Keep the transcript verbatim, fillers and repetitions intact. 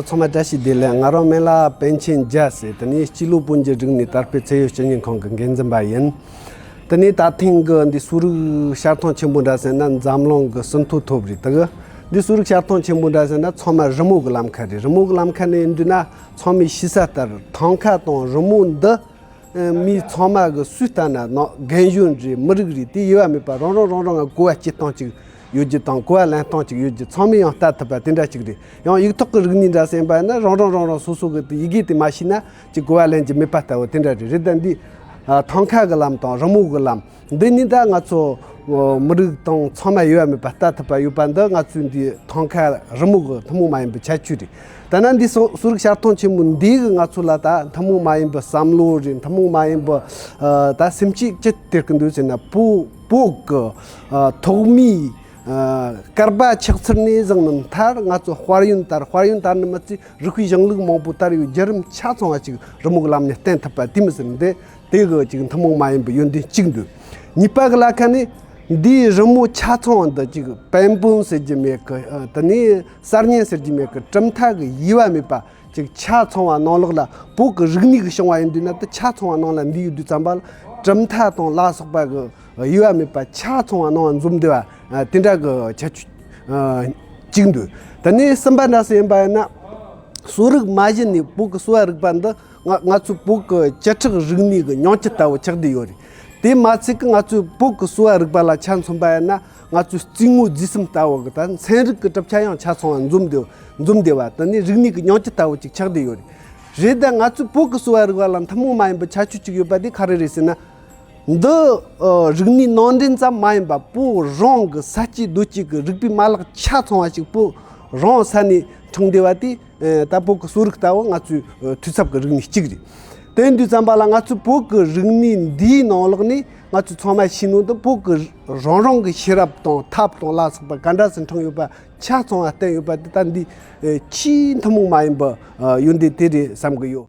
ཚང་མ་བཀྲ་ཤིས་བདེ་ལེགས། ང་རང་མིང་ལ་པཎ་ཆེན་རྒྱལ་ཟེར། དེ་ནས་སྤྱི་ལོ་བོད་ཀྱི་རིག་གནས་དར་སྤེལ་ཚད་ཡོད་སྤྱི་ཉིན་ཁང་གི་འགན་འཛིན་པ་ཡིན། དེ་ནས་ད་ཐེངས་ཀྱི་འདི་གསོ་རིག་ཞལ་ཐང་ཆེན་པོ་འདྲ་ཟེར་ན་འཛམ་གླིང་གི་ཟིན་ཐོ་ཐོབ་རེད། དེ་གི་འདི་གསོ་རིག་ཞལ་ཐང་ཆེན་པོ་འདྲ་ཟེར་ན་ཚང་མ་རི་མོ་གི་ལམ་ཁ་རེད། རི་མོ་གི་ལམ་ཁ་ནས་ཡིན་དུས་ན་ཚང་མས་ཤེས་ས་ལྟར་ཐང་ཁ་དང་རི་མོ་འདི་མི་ཚང་མ་གི་སུས་ལྟ་ན་ནང་རྒན་གཞོན་རེད། མི་རིགས་རེད། དེ་ཡོད་པ་མེད་པ་རང་རང་རང་རང་གི་གོ་བ་སྐྱེ་སྟངས་ཅིག་ཡོད་རྒྱུ་དང་། གོ་བ་ལེན་སྟངས་ཅིག་ཡོད་རྒྱུ། ཚང་མས་ཡང་ལྟ་ཐུབ་པ་དེ་འདྲ་ཅིག་རེད། ཡང་ཡིག་ཐོག་གི་རིག་གནས་འདྲ་ཟེར་བ་ན་རང་རང་རང་རང་སོ་སོ་གི་དེ་ཡི་གེ་དེ་མ་ཤེས་ན་ཅིག་གོ་བ་ལེན་རྒྱུ་མེད་པ་ལྟ་བུ་དེ་འདྲ་རེད། རེད་ད་འདི་ཨ་ཐང་ཁ་གི་ལམ་དང་རི་མོ་གི་ལམ་འདི་ནི་ད་ང་ཚོ་མི་རིགས་དང་ཚང་མ་ཡོད་པ་མེད་པ་ལྟ་ཐུབ་པ་ཡོད་པ་འདི་ང་ཚོའི་འདི་ཐང་ཁ་རི་མོ་གི་ཐུན་མོང་མ་ཡིན་པའི་ཁྱད་ཆོས་རེད། ད་ན་འདི་གསོ་གསོ་རིག་ཞལ་ཐང་ཆེན་མོ་འདི་གི་ང་ཚོ་ལ་ད་ཐུན་མོང་མ་ཡིན་པའི་བསམ་བློ་རེད། ཐུན་མོང་མ་ཡིན་པའི་ཨ་ད་སེམས་བསྐྱེད་ཅི་སྟེར་གི་འདུག་ཟེར་ན། བོད་བོད་གི་ཨ་ཐོག་མའི་ཨ་བསྐལ་པ་ཆགས་ཚུལ་ནས་བཟུང་ནས་མཐར་ང་ཚོ་དཔལ་ཡོན་དར། དཔལ་ཡོན་དར་ནི་མ་ཚད་རིག་པའི་གཞུང་ལུགས་མང་པོ་དར་ཡོད། བརྒྱུད་རིམ་ཆ་ཚང་བ་ཅིག་རི་མོ་གི་ལམ་ནས་བསྟན་ཐུབ་པ་དེ་མི་ཟེར་འདི། དེ་གི་ཅིག་ཐུན་མོང་མ་ཡིན་པའི་ཡོན་ཏན་གཅིག་འདུག་གཉིས་པ་གི་ལ་ཁ་ནི་འདིའི་རི་མོ་ཆ་ཚང་བ་འདི་ཅིག་པད་སྦོམ་ཟེར་རྒྱུ་མེད་གི། ཨ་དེ་ནས་གསར་རྙིང་ཟེར་རྒྱུ་མེད་གི། གྲུབ་མཐའ་གི་དབྱེ་བ་མེད་པ་ཅིག་ཆ་ཚང་བ་ནང་ལོགས་ལ། བོད་གི་རིག་གནས་གི་བྱུང་བ་ཡིན་དུས་ན་དེ་ཆ་ཚང་བ་ནང་ལ་འདུས་ཡོད་དུས་ཙམ་པ་ལ་གྲུབ་མཐའ་དང་ལ་སོགས་པ་གི་དབྱེ་བ་མེད་པ་ཆ་ཚང་བ་ནང་ལ་འཛོམས་བསྡད་པ་དེ་འདྲ་གི་ཁྱད་ཆོས་གཅིག་འདུག་དེ་ནས་གསུམ་པ་འདྲ་ཟེར་ཡིན་པ་ཡིན་ན། གསོ་རིག་མ་གཞི་ནས་བོད་ཀྱི་གསོ་བ་རིག་པ་འདི་ང་ང་ཚོའི་བོད་ཀྱི་བཅུ་ཕྲག་རིག་གནས་ཀྱི་ཉིང་བཅུད་ལྟ་བུ་ཆགས་བསྡད་ཡོད་རེད། དེ་མ་ཚད་ཀྱི་ང་ཚོའི་བོད་ཀྱི་གསོ་བ་རིག་པ་ལ་ཆ་མཚོན་པ་ཡིན་ན། ང་ཚོའི་རྩིས་ངོ་རྫས་གསུམ་ལྟ་བུ་གི་ད་ཚན་རིག་གི་གྲུབ་ཆ་ཡང་ཆ་ཚང་བ་འཛོམས་བསྡད་འཛོམས་བསྡད་པ་དེ་ནི་རིག་གནས་ཀྱི་ཉིང་བཅུད་ལྟ་བུ་ཅིག་ཆགས་བསྡད་ཡོད་རེད། རེད་ད་ང་ཚོའི་བོད་ཀྱི་གསོ་བ་རིག་པ་ལ་ཐུན་མོང་མ་ཡིན་པའི་ཁྱད་ཆོས་ཅིག་ཡོད་པ་དེ་ག་རེ་རེད་ཟེར་ན། འདི་ཨ་རིག་གནས་ནང་འདྲེན་ཙམ་མ་ཡིན་པ་བོད་རང་གི་ས་སྐྱེས་རྡོ་སྐྱེས་ཀྱི་རིག་པའི་མ་ལག་ཆ་ཚང་བ་ཞིག་བོད་རང་ས་ནས་འཁྲུངས་བསྡད་པ་དེ། ཨ་ད་བོད་ཀྱི་གསོ་རིག་ལྟ་བུ་ང་ཚོའི་ཨ་འཐུས་ཚབ་ཀྱི་རིག་གནས་གཅིག་རེད། དེ་ཡིན་དུས་ཙམ་པ་ལ་ང་ཚོའི་བོད་ཀྱི་རིག་གནས་འདིའི་ནང་ལོགས་ནས་ང་ཚོས་ཚང་མས་ཤེས་ནོ་འདི་བོད་ཀྱི་རང་རང་གི་ཤེས་རབ་དང་ཐབས་དང་ལ་སོགས་པ་ག་འདྲ་སེ་འཁྲུངས་ཡོད་པ་ཆ་ཚང་བ་བསྟན་ཡོད་པ་དེ་ད་འདི་ཨ་ཆེས་ཐུན་མོང་མ་ཡིན་པའི་ཨ་ཡོན་ཏན་དེ་རེད་བསམ་གི་ཡོད།